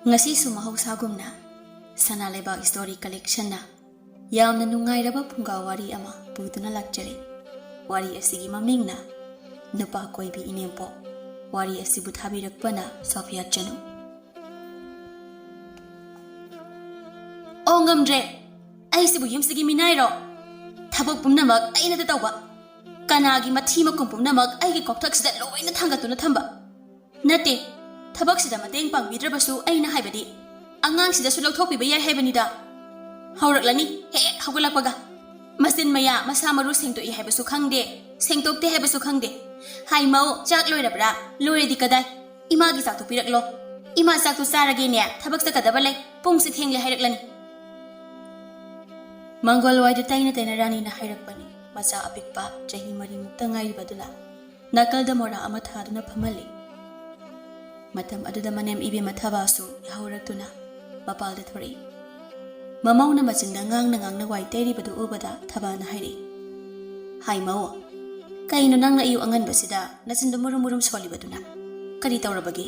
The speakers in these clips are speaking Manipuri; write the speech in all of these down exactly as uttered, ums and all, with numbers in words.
ꯉꯁꯤꯁꯨ ꯃꯍꯧꯁꯥꯒꯨꯝꯅ ꯁꯅꯥ ꯂꯩꯕꯥꯛ ꯁ꯭ꯇꯣꯔꯤ ꯀꯂꯦꯛꯁꯟꯅ ꯌꯥꯝꯅ ꯅꯨꯡꯉꯥꯏꯔꯕ ꯐꯨꯡꯒꯥ ꯋꯥꯔꯤ ꯑꯃ ꯄꯨꯗꯨꯅ ꯂꯥꯛꯆꯔꯤ꯫ ꯋꯥꯔꯤ ꯑꯁꯤꯒꯤ ꯃꯃꯤꯡꯅ ꯅꯨꯄꯥ ꯀꯣꯏꯕꯤ ꯏꯅꯦꯝꯄꯣꯛ꯫ ꯋꯥꯔꯤ ꯑꯁꯤꯕꯨ ꯊꯥꯕꯤꯔꯛꯄꯅ ꯁꯣꯐꯤꯌꯥ ꯆꯅꯨ꯫ ꯑꯣ, ꯉꯝꯗ꯭ꯔꯦ꯫ ꯑꯩꯁꯤꯕꯨ ꯌꯨꯝꯁꯤꯒꯤ ꯃꯤꯅꯥꯏꯔꯣ? ꯊꯕꯛ ꯄꯨꯝꯅꯃꯛ ꯑꯩꯅꯗ ꯇꯧꯕ꯫ ꯀꯅꯥꯒꯤ ꯃꯊꯤ ꯃꯀꯨꯝ ꯄꯨꯝꯅꯃꯛ ꯑꯩꯒꯤ ꯀꯣꯛꯊꯛꯁꯤꯗ ꯂꯣꯏꯅ ꯊꯥꯡꯒꯠꯇꯨꯅ ꯊꯝꯕ꯫ ꯅꯠꯇꯦ, ꯊꯕꯛꯁꯤꯗ ꯃꯇꯦꯡ ꯄꯥꯡꯕꯤꯗ꯭ꯔꯕꯁꯨ ꯑꯩꯅ ꯍꯥꯏꯕꯗꯤ ꯑꯉꯥꯡꯁꯤꯗꯁꯨ ꯂꯧꯊꯣꯛꯄꯤꯕ ꯌꯥꯏ ꯍꯥꯏꯕꯅꯤꯗ꯫ ꯍꯧꯔꯛꯂꯅꯤ ꯍꯦꯛ ꯍꯧꯒꯠꯂꯛꯄꯒ꯫ ꯃꯆꯤꯟ ꯃꯌꯥ, ꯃꯁꯥ ꯃꯔꯨ ꯁꯦꯡꯗꯣꯛꯏ ꯍꯥꯏꯕꯁꯨ ꯈꯪꯗꯦ, ꯁꯦꯡꯗꯣꯛꯇꯦ ꯍꯥꯏꯕꯁꯨ ꯈꯪꯗꯦ꯫ ꯍꯥꯏ ꯃꯧ, ꯆꯥꯛ ꯂꯣꯏꯔꯕ꯭ꯔꯥ? ꯂꯣꯏꯔꯗꯤ ꯀꯗꯥꯏ? ꯏꯃꯥꯒꯤ ꯆꯥꯛꯇꯨ ꯄꯤꯔꯛꯂꯣ꯫ ꯏꯃꯥ ꯆꯥꯛꯇꯨ ꯆꯥꯔꯒꯦꯅꯦ, ꯊꯕꯛ ꯆꯠꯀꯗꯕ ꯂꯩ, ꯄꯨꯡꯁꯦ ꯊꯦꯡꯂꯦ ꯍꯥꯏꯔꯛꯂꯅꯤ꯫ ꯃꯪꯒꯣꯜꯋꯥꯏꯗꯨ ꯇꯩꯅ ꯇꯩꯅ ꯔꯥꯅꯤꯅ ꯍꯥꯏꯔꯛꯄꯅꯤ꯫ ꯃꯆꯥ ꯑꯄꯤꯛꯄ ꯆꯍꯤ ꯃꯔꯤꯃꯨꯛꯇ ꯉꯥꯏꯔꯤꯕꯗꯨꯅ ꯅꯥꯀꯜꯗ ꯃꯣꯔꯥ ꯑꯃ ꯊꯥꯗꯨꯅ ꯐꯝꯍꯜꯂꯤ꯫ ꯃꯇꯝ ꯑꯗꯨꯗ ꯃꯅꯦꯝ ꯏꯕꯦꯝꯃ ꯊꯕꯥꯁꯨ ꯌꯥꯍꯧꯔꯛꯇꯨꯅ ꯃꯄꯥꯜꯗ ꯊꯣꯔꯛꯏ꯫ ꯃꯃꯧꯅ ꯃꯆꯤꯟꯗ ꯉꯥꯡꯅ ꯉꯥꯡꯅ ꯋꯥꯏ ꯇꯩꯔꯤꯕꯗꯨ ꯎꯕꯗ ꯊꯕꯥꯅ ꯍꯥꯏꯔꯛꯏ, "ꯍꯥꯏ ꯃꯧ, ꯀꯩꯅꯣ ꯅꯪꯅ ꯑꯌꯨꯛ ꯑꯉꯟꯕꯁꯤꯗ ꯅꯆꯤꯟꯗꯨ ꯃꯨꯔꯨꯝ ꯃꯨꯔꯨꯝ ꯁꯣꯜꯂꯤꯕꯗꯨꯅ? ꯀꯔꯤ ꯇꯧꯔꯕꯒꯦ?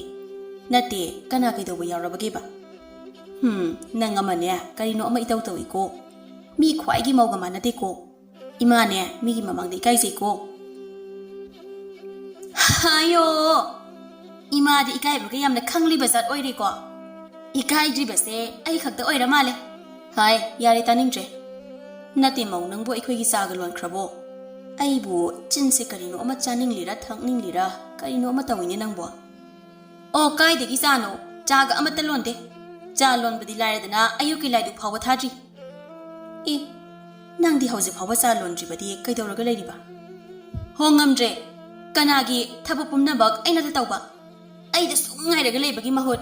ꯅꯠꯇꯦ, ꯀꯅꯥ ꯀꯩꯗꯧꯕ ꯌꯥꯎꯔꯕꯒꯦꯕ? ꯍꯨꯝ, ꯅꯪ ꯑꯃꯅꯦ, ꯀꯔꯤꯅꯣ ꯑꯃ ꯏꯇꯧ ꯇꯧꯏꯀꯣ꯫ ꯃꯤ ꯈ꯭ꯋꯥꯏꯒꯤ ꯃꯧꯒ ꯃꯥꯟꯅꯗꯦꯀꯣ꯫ ꯏꯃꯥꯅꯦ, ꯃꯤꯒꯤ ꯃꯃꯥꯡꯗ ꯏꯀꯥꯏꯖꯩꯀꯣ꯫" ꯍꯥꯏꯌꯣ, ꯏꯃꯥꯗꯤ ꯏꯀꯥꯏꯕꯒ ꯌꯥꯝꯅ ꯈꯪꯂꯤꯕ ꯖꯥꯠ ꯑꯣꯏꯔꯦꯀꯣ꯫ ꯏꯀꯥꯏꯗ꯭ꯔꯤꯕꯁꯦ ꯑꯩ ꯈꯛꯇ ꯑꯣꯏꯔ ꯃꯥꯜꯂꯦ꯫ ꯍꯥꯏ, ꯌꯥꯔꯦ, ꯇꯥꯅꯤꯡꯗ꯭ꯔꯦ꯫ ꯅꯠꯇꯦ ꯃꯧ, ꯅꯪꯕꯨ ꯑꯩꯈꯣꯏꯒꯤ ꯆꯥꯒ ꯂꯣꯟꯈ꯭ꯔꯕꯣ? ꯑꯩꯕꯨ ꯆꯤꯟꯁꯦ ꯀꯔꯤꯅꯣ ꯑꯃ ꯆꯥꯅꯤꯡꯂꯤꯔ ꯊꯛꯅꯤꯡꯂꯤꯔ ꯀꯔꯤꯅꯣ ꯑꯃ ꯇꯧꯏꯅꯦ ꯅꯪꯕꯨ꯫ ꯑꯣ, ꯀꯥꯏꯗꯒꯤ ꯆꯥꯅꯣ? ꯆꯥꯒ ꯑꯃꯠꯇ ꯂꯣꯟꯗꯦ꯫ ꯆꯥ ꯂꯣꯟꯕꯗꯤ ꯂꯥꯏꯔꯗꯅ ꯑꯌꯨꯛꯀꯤ ꯂꯥꯏꯗꯨꯛ ꯐꯥꯎꯕ ꯊꯥꯗ꯭ꯔꯤ꯫ ꯑꯦ, ꯅꯪꯗꯤ ꯍꯧꯖꯤꯛ ꯐꯥꯎꯕ ꯆꯥ ꯂꯣꯟꯗ꯭ꯔꯤꯕꯗꯤ ꯀꯩꯗꯧꯔꯒ ꯂꯩꯔꯤꯕ? ꯍꯣ, ꯉꯝꯗ꯭ꯔꯦ꯫ ꯀꯅꯥꯒꯤ ꯊꯕꯛ ꯄꯨꯝꯅꯃꯛ ꯑꯩꯅꯗ ꯇꯧꯕ? ꯑꯩꯗ ꯁꯨꯝ ꯉꯥꯏꯔꯒ ꯂꯩꯕꯒꯤ ꯃꯍꯨꯠ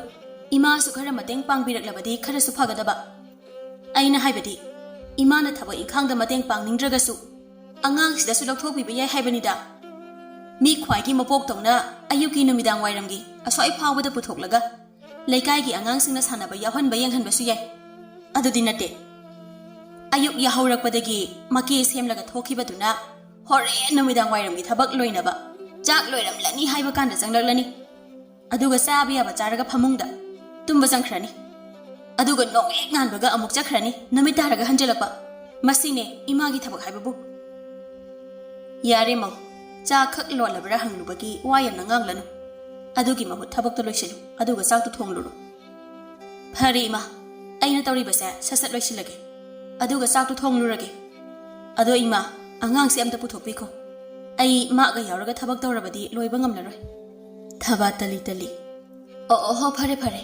ꯏꯃꯥꯁꯨ ꯈꯔ ꯃꯇꯦꯡ ꯄꯥꯡꯕꯤꯔꯛꯂꯕꯗꯤ ꯈꯔꯁꯨ ꯐꯒꯗꯕ꯫ ꯑꯩꯅ ꯍꯥꯏꯕꯗꯤ, ꯏꯃꯥꯅ ꯊꯕꯛ ꯏꯪꯈꯥꯡꯗ ꯃꯇꯦꯡ ꯄꯥꯡꯅꯤꯡꯗ꯭ꯔꯒꯁꯨ ꯑꯉꯥꯡꯁꯤꯗꯁꯨ ꯂꯧꯊꯣꯛꯄꯤꯕ ꯌꯥꯏ ꯍꯥꯏꯕꯅꯤꯗ꯫ ꯃꯤ ꯈ꯭ꯋꯥꯏꯒꯤ ꯃꯄꯣꯛꯇꯧꯅ ꯑꯌꯨꯛꯀꯤ ꯅꯨꯃꯤꯗꯥꯡ ꯋꯥꯏꯔꯝꯒꯤ ꯑꯁ꯭ꯋꯥꯏ ꯐꯥꯎꯕꯗ ꯄꯨꯊꯣꯛꯂꯒ ꯂꯩꯀꯥꯏꯒꯤ ꯑꯉꯥꯡꯁꯤꯡꯅ ꯁꯥꯟꯅꯕ ꯌꯥꯎꯍꯟꯕ ꯌꯦꯡꯍꯟꯕꯁꯨ ꯌꯥꯏ꯫ ꯑꯗꯨꯗꯤ ꯅꯠꯇꯦ꯫ ꯑꯌꯨꯛ ꯌꯥꯍꯧꯔꯛꯄꯗꯒꯤ ꯃꯀꯦ ꯁꯦꯝꯂꯒ ꯊꯣꯛꯈꯤꯕꯗꯨꯅ ꯍꯣꯔꯦꯟ ꯅꯨꯃꯤꯗꯥꯡ ꯋꯥꯏꯔꯝꯒꯤ ꯊꯕꯛ ꯂꯣꯏꯅꯕ, ꯆꯥꯛ ꯂꯣꯏꯔꯝꯂꯅꯤ ꯍꯥꯏꯕ ꯀꯥꯟꯗ ꯆꯪꯂꯛꯂꯅꯤ꯫ ꯑꯗꯨꯒ ꯆꯥꯕ ꯌꯥꯕ ꯆꯥꯔꯒ ꯐꯃꯨꯡꯗ꯫ ꯇꯨꯝꯕ ꯆꯪꯈ꯭ꯔꯅꯤ꯫ ꯑꯗꯨꯒ ꯅꯣꯡ ꯍꯦꯛ ꯉꯥꯟꯕꯒ ꯑꯃꯨꯛ ꯆꯠꯈ꯭ꯔꯅꯤ, ꯅꯨꯃꯤꯠ ꯇꯥꯔꯒ ꯍꯟꯖꯤꯜꯂꯛꯄ꯫ ꯃꯁꯤꯅꯦ ꯏꯃꯥꯒꯤ ꯊꯕꯛ ꯍꯥꯏꯕꯕꯨ꯫ ꯌꯥꯔꯦ ꯃꯧ, ꯆꯥ ꯈꯛ ꯂꯣꯜꯂꯕ꯭ꯔꯥ ꯍꯪꯂꯨꯕꯒꯤ ꯋꯥ ꯌꯥꯝꯅ ꯉꯥꯡꯂꯅꯨ꯫ ꯑꯗꯨꯒꯤ ꯃꯍꯨꯠ ꯊꯕꯛꯇꯣ ꯂꯣꯏꯁꯤꯜꯂꯨ, ꯑꯗꯨꯒ ꯆꯥꯛꯇꯨ ꯊꯣꯡꯂꯨꯔꯣ꯫ ꯐꯔꯦ ꯏꯃꯥ, ꯑꯩꯅ ꯇꯧꯔꯤꯕꯁꯦ ꯁꯠ ꯁꯠ ꯂꯣꯏꯁꯤꯜꯂꯒꯦ꯫ ꯑꯗꯨꯒ ꯆꯥꯛꯇꯨ ꯊꯣꯡꯂꯨꯔꯒꯦ꯫ ꯑꯗꯣ ꯏꯃꯥ, ꯑꯉꯥꯡꯁꯦ ꯑꯝꯇ ꯄꯨꯊꯣꯛꯄꯤꯈꯣ꯫ ꯑꯩ ꯃꯥꯒ ꯌꯥꯎꯔꯒ ꯊꯕꯛ ꯇꯧꯔꯕꯗꯤ ꯂꯣꯏꯕ ꯉꯝꯂꯔꯣꯏ꯫ ꯊꯕꯥ ꯇꯂꯤ ꯇꯂꯤ꯫ ꯑꯣ, ꯑꯣ, ꯍꯣ, ꯐꯔꯦ, ꯐꯔꯦ꯫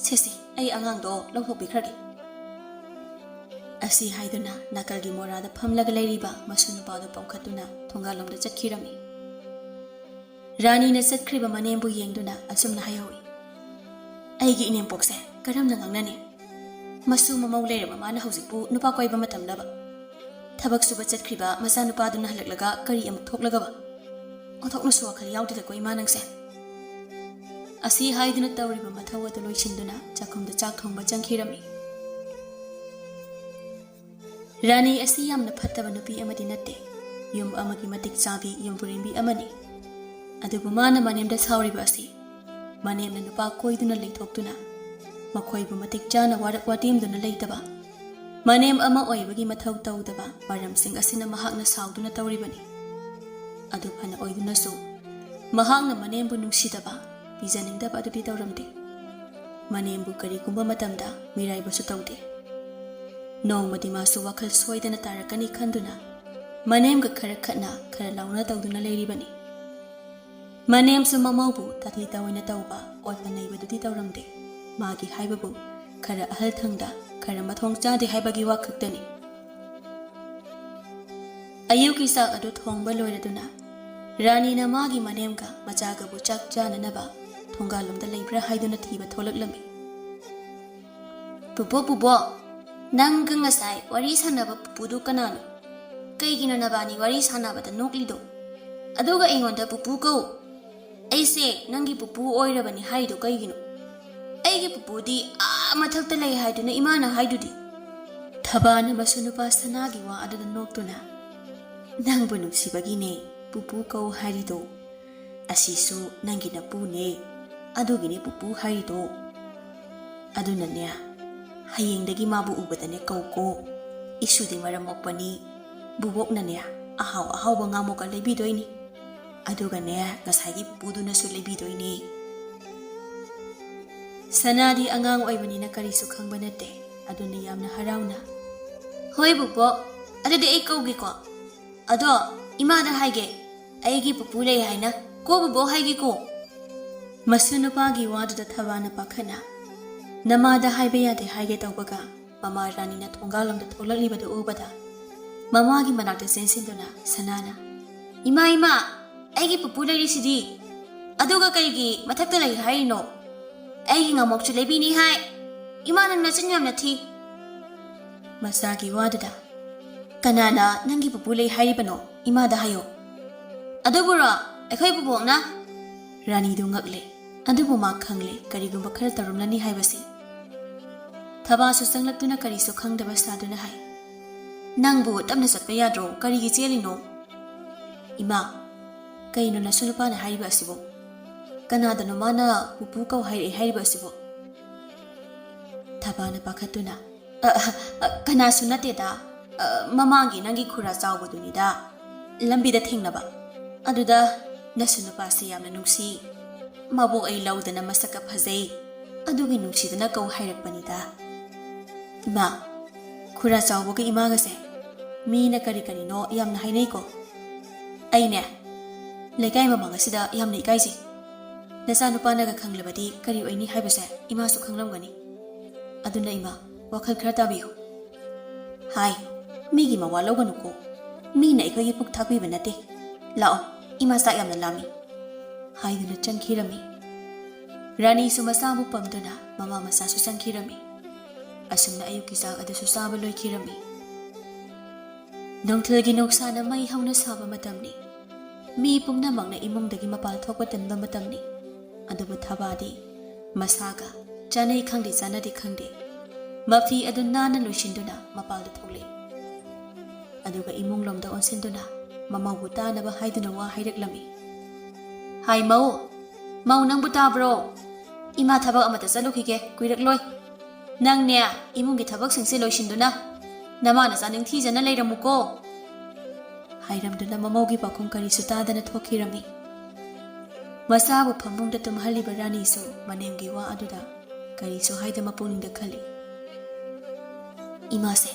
ꯁꯦ, ꯁꯦ, ꯑꯩ ꯑꯉꯥꯡꯗꯣ ꯂꯧꯊꯣꯛꯄꯤꯈ꯭ꯔꯒꯦ꯫ ꯑꯁꯤ ꯍꯥꯏꯗꯨꯅ ꯅꯥꯀꯜꯒꯤ ꯃꯣꯔꯥꯗ ꯐꯝꯂꯒ ꯂꯩꯔꯤꯕ ꯃꯁꯨ ꯅꯨꯄꯥꯗꯨ ꯄꯣꯝꯈꯠꯇꯨꯅ ꯊꯣꯡꯒꯥꯜꯂꯣꯝꯗ ꯆꯠꯈꯤꯔꯝꯃꯤ꯫ ꯔꯥꯅꯤꯅ ꯆꯠꯈ꯭ꯔꯤꯕ ꯃꯅꯦꯝꯕꯨ ꯌꯦꯡꯗꯨꯅ ꯑꯁꯨꯝꯅ ꯍꯥꯏꯍꯧꯏ, "ꯑꯩꯒꯤ ꯏꯅꯦꯝꯄꯣꯛꯁꯦ ꯀꯔꯝꯅ ꯉꯥꯡꯅꯅꯤ? ꯃꯁꯨ ꯃꯃꯧ ꯂꯩꯔꯕ ꯃꯥꯅ ꯍꯧꯖꯤꯛꯄꯨ ꯅꯨꯄꯥ ꯀꯣꯏꯕ ꯃꯇꯝꯂꯕ? ꯊꯕꯛ ꯁꯨꯕ ꯆꯠꯈ꯭ꯔꯤꯕ ꯃꯆꯥꯅꯨꯄꯥꯗꯨꯅ ꯍꯜꯂꯛꯂꯒ ꯀꯔꯤ ꯑꯃꯨꯛ ꯊꯣꯛꯂꯒꯕ? ꯑꯣꯟꯊꯣꯛꯅꯁꯨ ꯋꯥꯈꯜ ꯌꯥꯎꯗꯦꯗꯀꯣ ꯏꯃꯥ ꯅꯪꯁꯦ?" ꯑꯁꯤ ꯍꯥꯏꯗꯨꯅ ꯇꯧꯔꯤꯕ ꯃꯊꯧ ꯑꯗꯨ ꯂꯣꯏꯁꯤꯟꯗꯨꯅ ꯆꯥꯛꯈꯨꯝꯗ ꯆꯥꯛ ꯊꯣꯡꯕ ꯆꯪꯈꯤꯔꯝꯃꯤ꯫ ꯔꯥꯅꯤ ꯑꯁꯤ ꯌꯥꯝꯅ ꯐꯠꯇꯕ ꯅꯨꯄꯤ ꯑꯃꯗꯤ ꯅꯠꯇꯦ꯫ ꯌꯨꯝ ꯑꯃꯒꯤ ꯃꯇꯤꯛ ꯆꯥꯕꯤ ꯌꯨꯝꯕꯨꯔꯦꯝꯕꯤ ꯑꯃꯅꯤ꯫ ꯑꯗꯨꯕꯨ ꯃꯥꯅ ꯃꯅꯦꯝꯗ ꯁꯥꯎꯔꯤꯕ ꯑꯁꯤ ꯃꯅꯦꯝꯅ ꯅꯨꯄꯥ ꯀꯣꯏꯗꯨꯅ ꯂꯩꯊꯣꯛꯇꯨꯅ ꯃꯈꯣꯏꯕꯨ ꯃꯇꯤꯛ ꯆꯥꯅ ꯋꯥꯔꯛ ꯋꯥꯇꯦꯝꯗꯨꯅ ꯂꯩꯇꯕ, ꯃꯅꯦꯝ ꯑꯃ ꯑꯣꯏꯕꯒꯤ ꯃꯊꯧ ꯇꯧꯗꯕ ꯃꯔꯝꯁꯤꯡ ꯑꯁꯤꯅ ꯃꯍꯥꯛꯅ ꯁꯥꯎꯗꯨꯅ ꯇꯧꯔꯤꯕꯅꯤ꯫ ꯑꯗꯨ ꯐꯅ ꯑꯣꯏꯗꯨꯅꯁꯨ ꯃꯍꯥꯛꯅ ꯃꯅꯦꯝꯕꯨ ꯅꯨꯡꯁꯤꯗꯕ, ꯄꯤꯖꯅꯤꯡꯗꯕ ꯑꯗꯨꯗꯤ ꯇꯧꯔꯝꯗꯦ꯫ ꯃꯅꯦꯝꯕꯨ ꯀꯔꯤꯒꯨꯝꯕ ꯃꯇꯝꯗ ꯃꯤꯔꯥꯏꯕꯁꯨ ꯇꯧꯗꯦ꯫ ꯅꯣꯡꯃꯗꯤ ꯃꯥꯁꯨ ꯋꯥꯈꯜ ꯁꯣꯏꯗꯅ ꯇꯥꯔꯛꯀꯅꯤ ꯈꯟꯗꯨꯅ ꯃꯅꯦꯝꯒ ꯈꯔ ꯈꯠꯅ ꯈꯔ ꯂꯥꯎꯅ ꯇꯧꯗꯨꯅ ꯂꯩꯔꯤꯕꯅꯤ꯫ ꯃꯅꯦꯝꯁꯨ ꯃꯃꯧꯕꯨ ꯇꯥꯊꯤ ꯇꯥꯑꯣꯏꯅ ꯇꯧꯕ, ꯑꯣꯠꯄ ꯅꯩꯕꯗꯨꯗꯤ ꯇꯧꯔꯝꯗꯦ꯫ ꯃꯥꯒꯤ ꯍꯥꯏꯕꯕꯨ ꯈꯔ ꯑꯍꯜ ꯊꯪꯗ, ꯈꯔ ꯃꯊꯣꯡ ꯆꯥꯗꯦ ꯍꯥꯏꯕꯒꯤ ꯋꯥ ꯈꯛꯇꯅꯤ꯫ ꯑꯌꯨꯛꯀꯤ ꯆꯥꯛ ꯑꯗꯨ ꯊꯣꯡꯕ ꯂꯣꯏꯔꯗꯨꯅ ꯔꯥꯅꯤꯅ ꯃꯥꯒꯤ ꯃꯅꯦꯝꯒ ꯃꯆꯥꯒꯕꯨ ꯆꯥꯛ ꯆꯥꯅꯅꯕ ꯊꯣꯡꯒꯥꯜꯂꯣꯝꯗ ꯂꯩꯕ꯭ꯔꯥ ꯍꯥꯏꯗꯨꯅ ꯊꯤꯕ ꯊꯣꯛꯂꯛꯂꯝꯃꯤ꯫ "ꯄꯨꯄꯨ, ꯄꯨꯄꯨ, ꯅꯪꯒ ꯉꯁꯥꯏ ꯋꯥꯔꯤ ꯁꯥꯟꯅꯕ ꯄꯨꯄꯨꯗꯨ ꯀꯅꯥꯅꯣ? ꯀꯩꯒꯤꯅꯣ ꯅꯕꯥꯅꯤ ꯋꯥꯔꯤ ꯁꯥꯟꯅꯕꯗ ꯅꯣꯛꯂꯤꯗꯣ? ꯑꯗꯨꯒ ꯑꯩꯉꯣꯟꯗ ꯄꯨꯄꯨ ꯀꯧ꯫ ꯑꯩꯁꯦ ꯅꯪꯒꯤ ꯄꯨꯄꯨ ꯑꯣꯏꯔꯕꯅꯤ ꯍꯥꯏꯔꯤꯗꯣ ꯀꯩꯒꯤꯅꯣ? ꯑꯩꯒꯤ ꯄꯨꯄꯨꯗꯤ ꯑꯥ ꯃꯊꯛꯇ ꯂꯩ ꯍꯥꯏꯗꯨꯅ ꯏꯃꯥꯅ ꯍꯥꯏꯗꯨꯗꯤ?" ꯊꯕꯥꯅ ꯃꯁꯨ ꯅꯨꯄꯥ ꯁꯅꯥꯒꯤ ꯋꯥ ꯑꯗꯨꯗ ꯅꯣꯛꯇꯨꯅ, "ꯅꯪꯕꯨ ꯅꯨꯡꯁꯤꯕꯒꯤꯅꯦ ꯄꯨꯄꯨ ꯀꯧ ꯍꯥꯏꯔꯤꯗꯣ꯫ ꯑꯁꯤꯁꯨ ꯅꯪꯒꯤ ꯅꯄꯨꯅꯦ, ꯑꯗꯨꯒꯤꯅꯦ ꯄꯨꯄꯨ ꯍꯥꯏꯔꯤꯗꯣ꯫ ꯑꯗꯨꯅꯅꯦ, ꯍꯌꯦꯡꯗꯒꯤ ꯃꯥꯕꯨ ꯎꯕꯗꯅꯦ ꯀꯧꯀꯣ꯫ ꯏꯁꯨꯗꯤ ꯃꯔꯝ ꯃꯣꯛꯄꯅꯤ꯫ ꯕꯨꯕꯣꯛꯅꯅꯦ ꯑꯍꯥꯎ ꯑꯍꯥꯎꯕ ꯉꯥꯃꯣꯛꯀ ꯂꯩꯕꯤꯗꯣꯏꯅꯤ꯫ ꯑꯗꯨꯒꯅꯦ, ꯉꯁꯥꯏꯒꯤ ꯄꯨꯄꯨꯗꯨꯅꯁꯨ ꯂꯩꯕꯤꯗꯣꯏꯅꯤ꯫ ꯁꯅꯥꯗꯤ ꯑꯉꯥꯡ ꯑꯣꯏꯕꯅꯤꯅ ꯀꯔꯤꯁꯨ ꯈꯪꯕ ꯅꯠꯇꯦ꯫ ꯑꯗꯨꯅ ꯌꯥꯝꯅ ꯍꯔꯥꯎꯅ, "ꯍꯣꯏ ꯕꯨꯕꯣꯛ, ꯑꯗꯨꯗꯤ ꯑꯩ ꯀꯧꯒꯦꯀꯣ꯫ ꯑꯗꯣ ꯏꯃꯥꯗ ꯍꯥꯏꯒꯦ, ꯑꯩꯒꯤ ꯄꯨꯄꯨ ꯂꯩ ꯍꯥꯏꯅ꯫ ꯀꯣ ꯕꯨꯕꯣꯛ ꯍꯥꯏꯒꯦꯀꯣ?" ꯃꯁꯨ ꯅꯨꯄꯥꯒꯤ ꯋꯥꯗꯨꯗ ꯊꯕꯥꯅ ꯄꯥꯈꯠꯅ, "ꯅꯃꯥꯗ ꯍꯥꯏꯕ ꯌꯥꯗꯦ" ꯍꯥꯏꯒꯦ ꯇꯧꯕꯒ, ꯃꯃꯥ ꯔꯥꯅꯤꯅ ꯊꯣꯡꯒꯥꯜꯂꯣꯝꯗ ꯊꯣꯛꯂꯛꯂꯤꯕꯗꯨ ꯎꯕꯗ, ꯃꯃꯥꯒꯤ ꯃꯅꯥꯛꯇ ꯆꯦꯟꯁꯤꯟꯗꯨꯅ ꯁꯅꯥꯅ, "ꯏꯃꯥ, ꯏꯃꯥ, ꯑꯩꯒꯤ ꯄꯨꯄꯨ ꯂꯩꯔꯤꯁꯤꯗꯤ꯫ ꯑꯗꯨꯒ ꯀꯩꯒꯤ ꯃꯊꯛꯇ ꯂꯩ ꯍꯥꯏꯔꯤꯅꯣ? ꯑꯩꯒꯤ ꯉꯥꯃꯣꯛꯁꯨ ꯂꯩꯕꯤꯅꯤ ꯍꯥꯏ꯫ ꯏꯃꯥ, ꯅꯪ ꯅꯆꯤꯟ ꯌꯥꯝꯅ ꯊꯤ꯫" ꯃꯆꯥꯒꯤ ꯋꯥꯗꯨꯗ, "ꯀꯅꯥꯅ ꯅꯪꯒꯤ ꯄꯨꯄꯨ ꯂꯩ ꯍꯥꯏꯔꯤꯕꯅꯣ? ꯏꯃꯥꯗ ꯍꯥꯏꯌꯣ꯫" "ꯑꯗꯨꯕꯨꯔꯣ, ꯑꯩꯈꯣꯏ ꯕꯨꯕꯣꯛꯅ?" ꯔꯥꯅꯤꯗꯨ ꯉꯛꯂꯦ꯫ ꯑꯗꯨꯕꯨ ꯃꯥ ꯈꯪꯂꯦ, ꯀꯔꯤꯒꯨꯝꯕ ꯈꯔ ꯇꯧꯔꯝꯂꯅꯤ ꯍꯥꯏꯕꯁꯤ꯫ ꯊꯕꯥꯁꯨ ꯆꯪꯂꯛꯇꯨꯅ ꯀꯔꯤꯁꯨ ꯈꯪꯗꯕ ꯁꯥꯗꯨꯅ ꯍꯥꯏ, "ꯅꯪꯕꯨ ꯇꯞꯅ ꯆꯠꯄ ꯌꯥꯗ꯭ꯔꯣ? ꯀꯔꯤꯒꯤ ꯆꯦꯜꯂꯤꯅꯣ?" "ꯏꯃꯥ, ꯀꯩꯅꯣ ꯅꯁꯨ ꯅꯨꯄꯥꯅ ꯍꯥꯏꯔꯤꯕ ꯑꯁꯤꯕꯨ? ꯀꯅꯥꯗꯅꯣ ꯃꯥꯅ ꯄꯨꯄꯨ ꯀꯧ ꯍꯥꯏꯔꯛꯑꯦ ꯍꯥꯏꯔꯤꯕ ꯑꯁꯤꯕꯨ?" ꯊꯕꯥꯅ ꯄꯥꯈꯠꯇꯨꯅ, "ꯑ, ꯑ, ꯑ, ꯀꯅꯥꯁꯨ ꯅꯠꯇꯦꯗ꯫ ꯑ, ꯃꯃꯥꯡꯒꯤ ꯅꯪꯒꯤ ꯈꯨꯔꯥ ꯆꯥꯎꯕꯗꯨꯅꯤꯗ꯫ ꯂꯝꯕꯤꯗ ꯊꯦꯡꯅꯕ꯫ ꯑꯗꯨꯗ ꯅꯁꯨ ꯅꯨꯄꯥꯁꯦ ꯌꯥꯝꯅ ꯅꯨꯡꯁꯤ꯫ ꯃꯕꯣꯛ ꯑꯩ ꯂꯧꯗꯅ ꯃꯁꯛꯀ ꯐꯖꯩ꯫ ꯑꯗꯨꯒꯤ ꯅꯨꯡꯁꯤꯗꯅ ꯀꯧ ꯍꯥꯏꯔꯛꯄꯅꯤꯗ꯫" "ꯏꯃꯥ, ꯈꯨꯔꯥ ꯆꯥꯎꯕꯒ ꯏꯃꯥꯒꯁꯦ ꯃꯤꯅ ꯀꯔꯤ ꯀꯔꯤꯅꯣ ꯌꯥꯝꯅ ꯍꯥꯏꯅꯩꯀꯣ꯫ ꯑꯩꯅꯦ, ꯂꯩꯀꯥꯏ ꯃꯃꯥꯡ ꯑꯁꯤꯗ ꯌꯥꯝꯅ ꯏꯀꯥꯏꯖꯩ꯫ ꯅꯆꯥꯅꯨꯄꯥꯅꯒ ꯈꯪꯂꯕꯗꯤ ꯀꯔꯤ ꯑꯣꯏꯅꯤ ꯍꯥꯏꯕꯁꯦ ꯏꯃꯥꯁꯨ ꯈꯪꯂꯝꯒꯅꯤ꯫ ꯑꯗꯨꯅ ꯏꯃꯥ, ꯋꯥꯈꯜ ꯈꯔ ꯇꯥꯕꯤꯌꯨ꯫" "ꯍꯥꯏ, ꯃꯤꯒꯤ ꯃꯋꯥ ꯂꯧꯒꯅꯨꯀꯣ꯫ ꯃꯤꯅ ꯑꯩꯈꯣꯏꯒꯤ ꯄꯨꯛ ꯊꯥꯛꯄꯤꯕ ꯅꯠꯇꯦ꯫ ꯂꯥꯛꯑꯣ, ꯏꯃꯥ ꯆꯥꯛ ꯌꯥꯝꯅ ꯂꯥꯝꯃꯤ꯫" ꯍꯥꯏꯗꯨꯅ ꯆꯪꯈꯤꯔꯝꯃꯤ꯫ ꯔꯥꯅꯤꯁꯨ ꯃꯆꯥꯕꯨ ꯄꯝꯗꯨꯅ ꯃꯃꯥ ꯃꯆꯥꯁꯨ ꯆꯪꯈꯤꯔꯝꯃꯤ꯫ ꯑꯁꯨꯝꯅ ꯑꯌꯨꯛꯀꯤ ꯆꯥꯛ ꯑꯗꯨꯁꯨ ꯆꯥꯕ ꯂꯣꯏꯈꯤꯔꯝꯃꯤ꯫ ꯅꯨꯡꯊꯤꯜꯒꯤ ꯅꯨꯡꯁꯥꯅ ꯃꯩ ꯍꯧꯅ ꯁꯥꯕ ꯃꯇꯝꯅꯤ꯫ ꯃꯤ ꯄꯨꯝꯅꯃꯛꯅ ꯏꯃꯨꯡꯗꯒꯤ ꯃꯄꯥꯟ ꯊꯣꯛꯄ ꯇꯟꯕ ꯃꯇꯝꯅꯤ꯫ ꯑꯗꯨꯕꯨ ꯊꯕꯥꯗꯤ ꯃꯁꯥꯒ ꯆꯥꯅꯩ ꯈꯪꯗꯦ ꯆꯥꯅꯗꯦ ꯈꯪꯗꯦ, ꯃꯐꯤ ꯑꯗꯨ ꯅꯥꯟꯅ ꯂꯣꯏꯁꯤꯟꯗꯨꯅ ꯃꯄꯥꯟꯗ ꯊꯣꯛꯂꯛꯏ꯫ ꯑꯗꯨꯒ ꯏꯃꯨꯡꯂꯣꯝꯗ ꯑꯣꯟꯁꯤꯟꯗꯨꯅ ꯃꯃꯧꯕꯨ ꯇꯥꯅꯕ ꯍꯥꯏꯗꯨꯅ ꯋꯥ ꯍꯥꯏꯔꯛꯂꯝꯃꯤ꯫ "ꯍꯥꯏ ꯃꯧ, ꯃꯧ ꯅꯪꯕꯨ ꯇꯥꯕ꯭ꯔꯣ?" "ꯏꯃꯥ ꯊꯕꯛ ꯑꯃꯇ ꯆꯠꯂꯨꯈꯤꯒꯦ, ꯀꯨꯏꯔꯛꯂꯣꯏ꯫ ꯅꯪꯅꯦ, ꯏꯃꯨꯡꯒꯤ ꯊꯕꯛꯁꯤꯡꯁꯦ ꯂꯣꯏꯁꯤꯟꯗꯨꯅ ꯅꯃꯥ ꯅꯆꯥ ꯅꯤꯡꯊꯤꯖꯅ ꯂꯩꯔꯝꯃꯨꯀꯣ" ꯍꯥꯏꯔꯝꯗꯨꯅ ꯃꯃꯧꯒꯤ ꯄꯥꯎꯈꯨꯝ ꯀꯔꯤꯁꯨ ꯇꯥꯗꯅ ꯊꯣꯛꯈꯤꯔꯝꯃꯤ꯫ ꯃꯆꯥꯕꯨ ꯐꯃꯨꯡꯗ ꯇꯨꯝꯍꯜꯂꯤꯕ ꯔꯥꯅꯤꯁꯨ ꯃꯅꯦꯝꯒꯤ ꯋꯥ ꯑꯗꯨꯗ ꯀꯔꯤꯁꯨ ꯍꯥꯏꯗ ꯃꯄꯨꯛꯅꯤꯡꯗ ꯈꯜꯂꯤ꯫ "ꯏꯃꯥꯁꯦ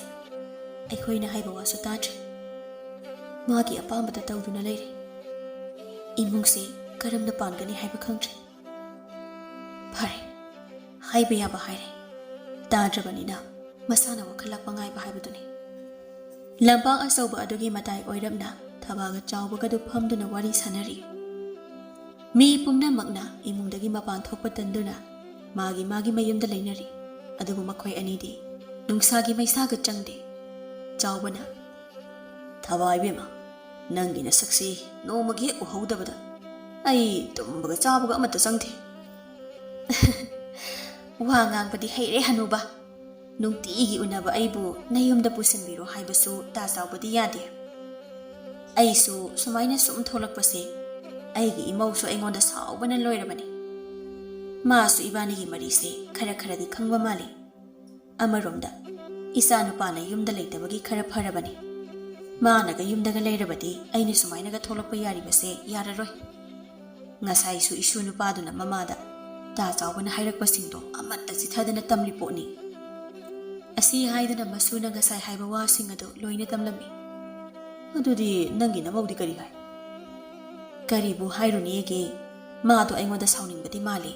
ꯑꯩꯈꯣꯏꯅ ꯍꯥꯏꯕ ꯋꯥꯁꯨ ꯇꯥꯗ꯭ꯔꯦ꯫ ꯃꯥꯒꯤ ꯑꯄꯥꯝꯕꯗ ꯇꯧꯗꯨꯅ ꯂꯩꯔꯦ꯫ ꯏꯃꯨꯡꯁꯦ ꯀꯔꯝꯅ ꯄꯥꯟꯒꯅꯤ ꯍꯥꯏꯕ ꯈꯪꯗ꯭ꯔꯦ꯫ ꯐꯔꯦ, ꯍꯥꯏꯕ ꯌꯥꯕ ꯍꯥꯏꯔꯦ꯫ ꯇꯥꯗ꯭ꯔꯕꯅꯤꯅ ꯃꯁꯥꯅ ꯋꯥꯈꯜ ꯂꯥꯛꯄ ꯉꯥꯏꯕ ꯍꯥꯏꯕꯗꯨꯅꯤ"꯫ ꯂꯝꯄꯥꯛ ꯑꯆꯧꯕ ꯑꯗꯨꯒꯤ ꯃꯇꯥꯏ ꯑꯣꯏꯔꯞꯅ ꯊꯕꯥꯒ ꯆꯥꯎꯕꯒꯗꯨ ꯐꯝꯗꯨꯅ ꯋꯥꯔꯤ ꯁꯥꯟꯅꯔꯤ꯫ ꯃꯤ ꯄꯨꯝꯅꯃꯛꯅ ꯏꯃꯨꯡꯗꯒꯤ ꯃꯄꯥꯟ ꯊꯣꯛꯄ ꯇꯟꯗꯨꯅ ꯃꯥꯒꯤ ꯃꯥꯒꯤ ꯃꯌꯨꯝꯗ ꯂꯩꯅꯔꯤ꯫ ꯑꯗꯨꯕꯨ ꯃꯈꯣꯏ ꯑꯅꯤꯗꯤ ꯅꯨꯡꯁꯥꯒꯤ ꯃꯩꯁꯥꯒ ꯆꯪꯗꯦ꯫ ꯆꯥꯎꯕꯅ, "ꯊꯕꯥ ꯏꯕꯦꯝꯃ, ꯅꯪꯒꯤ ꯅꯁꯛꯁꯤ ꯅꯣꯡꯃꯒꯤ ꯍꯦꯛ ꯎꯍꯧꯗꯕꯗ ꯑꯩ ꯇꯨꯝꯕꯒ ꯆꯥꯕꯒ ꯑꯃꯠꯇ ꯆꯪꯗꯦ"꯫ "ꯋꯥ ꯉꯥꯡꯕꯗꯤ ꯍꯩꯔꯦ ꯍꯅꯨꯕ꯫ ꯅꯨꯡꯇꯤꯒꯤ ꯎꯅꯕ ꯑꯩꯕꯨ ꯅꯌꯨꯝꯗ ꯄꯨꯁꯤꯟꯕꯤꯔꯣ ꯍꯥꯏꯕꯁꯨ ꯇꯥ ꯆꯥꯎꯕꯗꯤ ꯌꯥꯗꯦ꯫ ꯑꯩꯁꯨ ꯁꯨꯃꯥꯏꯅ ꯁꯨꯝ ꯊꯣꯛꯂꯛꯄꯁꯦ ꯑꯩꯒꯤ ꯏꯃꯧꯁꯨ ꯑꯩꯉꯣꯟꯗ ꯁꯥꯎꯕꯅ ꯂꯣꯏꯔꯕꯅꯤ꯫ ꯃꯥꯁꯨ ꯏꯕꯥꯅꯤꯒꯤ ꯃꯔꯤꯁꯦ ꯈꯔ ꯈꯔꯗꯤ ꯈꯪꯕ ꯃꯥꯜꯂꯤ꯫ ꯑꯃꯔꯣꯝꯗ ꯏꯆꯥ ꯅꯨꯄꯥꯅ ꯌꯨꯝꯗ ꯂꯩꯇꯕꯒꯤ ꯈꯔ ꯐꯔꯕꯅꯤ꯫ ꯃꯥꯅꯒ ꯌꯨꯝꯗꯒ ꯂꯩꯔꯕꯗꯤ ꯑꯩꯅ ꯁꯨꯃꯥꯏꯅꯒ ꯊꯣꯛꯂꯛꯄ ꯌꯥꯔꯤꯕꯁꯦ ꯌꯥꯔꯔꯣꯏ"꯫ ꯉꯁꯥꯏꯁꯨ ꯏꯁꯨ ꯅꯨꯄꯥꯗꯨꯅ ꯃꯃꯥꯗ ꯇꯥ ꯆꯥꯎꯕꯅ ꯍꯥꯏꯔꯛꯄꯁꯤꯡꯗꯣ ꯑꯃꯠꯇ ꯆꯤꯊꯗꯅ ꯇꯝꯂꯤ ꯄꯣꯠꯅꯤ꯫ ꯑꯁꯤ ꯍꯥꯏꯗꯅ ꯃꯁꯨꯅ ꯉꯁꯥꯏ ꯍꯥꯏꯕ ꯋꯥꯁꯤꯡ ꯑꯗꯨ ꯂꯣꯏꯅ ꯇꯝꯂꯝꯃꯤ꯫ "ꯑꯗꯨꯗꯤ ꯅꯪꯒꯤ ꯅꯃꯧꯗꯤ ꯀꯔꯤ ꯍꯥꯏ?" "ꯀꯔꯤꯕꯨ ꯍꯥꯏꯔꯨꯅꯤꯒꯦ, ꯃꯥꯗꯣ ꯑꯩꯉꯣꯟꯗ ꯁꯥꯎꯅꯤꯡꯕꯗꯤ ꯃꯥꯜꯂꯤ꯫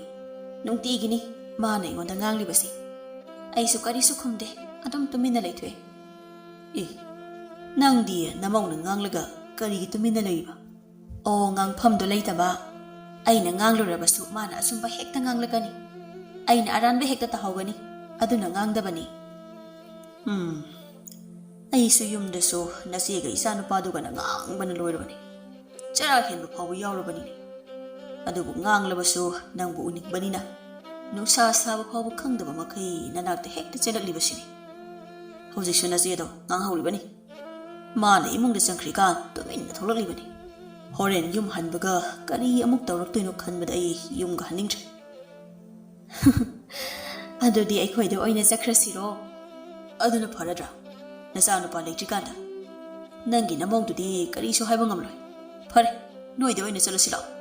ꯅꯨꯡꯇꯤꯒꯤꯅꯤ ꯃꯥꯅ ꯑꯩꯉꯣꯟꯗ ꯉꯥꯡꯂꯤꯕꯁꯤ꯫ ꯑꯩꯁꯨ ꯀꯔꯤꯁꯨ ꯈꯨꯝꯗꯦ, ꯑꯗꯨꯝ ꯇꯨꯃꯤꯟꯅ ꯂꯩꯊꯣꯛꯑꯦ"꯫ "ꯑꯦ, ꯅꯪꯗꯤ ꯅꯃꯧꯅ ꯉꯥꯡꯂꯒ ꯀꯔꯤꯒꯤ ꯇꯨꯃꯤꯟꯅ ꯂꯩꯔꯤꯕ?" "ꯑꯣ, ꯉꯥꯡꯐꯝꯗꯣ ꯂꯩꯇꯕ꯫ ꯑꯩꯅ ꯉꯥꯡꯂꯨꯔꯕꯁꯨ ꯃꯥꯅ ꯑꯆꯨꯝꯕ ꯍꯦꯛꯇ ꯉꯥꯡꯂꯛꯀꯅꯤ꯫ ꯑꯩꯅ ꯑꯔꯥꯟꯕ ꯍꯦꯛꯇ ꯇꯥꯍꯧꯒꯅꯤ꯫ ꯑꯗꯨꯅ ꯉꯥꯡꯗꯕꯅꯤ"꯫ "ꯎꯝ, ꯑꯩꯁꯨ ꯌꯨꯝꯗꯁꯨ ꯅꯆꯦꯒ ꯏꯆꯥꯅꯨꯄꯥꯗꯨꯒꯅ ꯉꯥꯡꯕꯅ ꯂꯣꯏꯔꯕꯅꯤ꯫ ꯆꯔꯥ ꯍꯦꯟꯕ ꯐꯥꯎꯕ ꯌꯥꯎꯔꯕꯅꯤꯅꯦ꯫ ꯑꯗꯨꯕꯨ ꯉꯥꯡꯂꯕꯁꯨ ꯅꯪꯕꯨ ꯎꯅꯤꯡꯕꯅꯤꯅ ꯅꯨꯡꯁꯥ ꯁꯥꯕ ꯐꯥꯎꯕ ꯈꯪꯗꯕ ꯃꯈꯩ ꯅꯅꯥꯛꯇ ꯍꯦꯛꯇ ꯆꯦꯜꯂꯛꯂꯤꯕꯁꯤꯅꯤ꯫ ꯍꯧꯖꯤꯛꯁꯨ ꯅꯆꯦꯗꯣ ꯉꯥꯡꯍꯧꯔꯤꯕꯅꯤ꯫ ꯃꯥꯅ ꯏꯃꯨꯡꯗ ꯆꯪꯈ꯭ꯔꯤꯀꯥꯟ ꯇꯨꯃꯤꯟꯅ ꯊꯣꯛꯂꯛꯂꯤꯕꯅꯤ꯫ ꯍꯣꯔꯦꯟ ꯌꯨꯝ ꯍꯟꯕꯒ ꯀꯔꯤ ꯑꯃꯨꯛ ꯇꯧꯔꯛꯇꯣꯏꯅꯣ ꯈꯟꯕꯗ ꯑꯩ ꯌꯨꯝꯒ ꯍꯟꯅꯤꯡꯗ꯭ꯔꯦ"꯫ ꯑꯗꯨꯗꯤ ꯑꯩꯈꯣꯏꯗ ꯑꯣꯏꯅ ꯆꯠꯈ꯭ꯔꯁꯤꯔꯣ? ꯑꯗꯨꯅ ꯐꯔꯗ꯭ꯔꯥ? ꯅꯆꯥꯅꯨꯄꯥ ꯂꯩꯇ꯭ꯔꯤꯀꯥꯟꯗ꯫ ꯅꯪꯒꯤ ꯅꯃꯧꯗꯨꯗꯤ ꯀꯔꯤꯁꯨ ꯍꯥꯏꯕ ꯉꯝꯂꯣꯏ꯫ ꯐꯔꯦ, ꯅꯣꯏꯗ ꯑꯣꯏꯅ ꯆꯠꯂꯁꯤ ꯂꯥꯛꯑꯣ꯫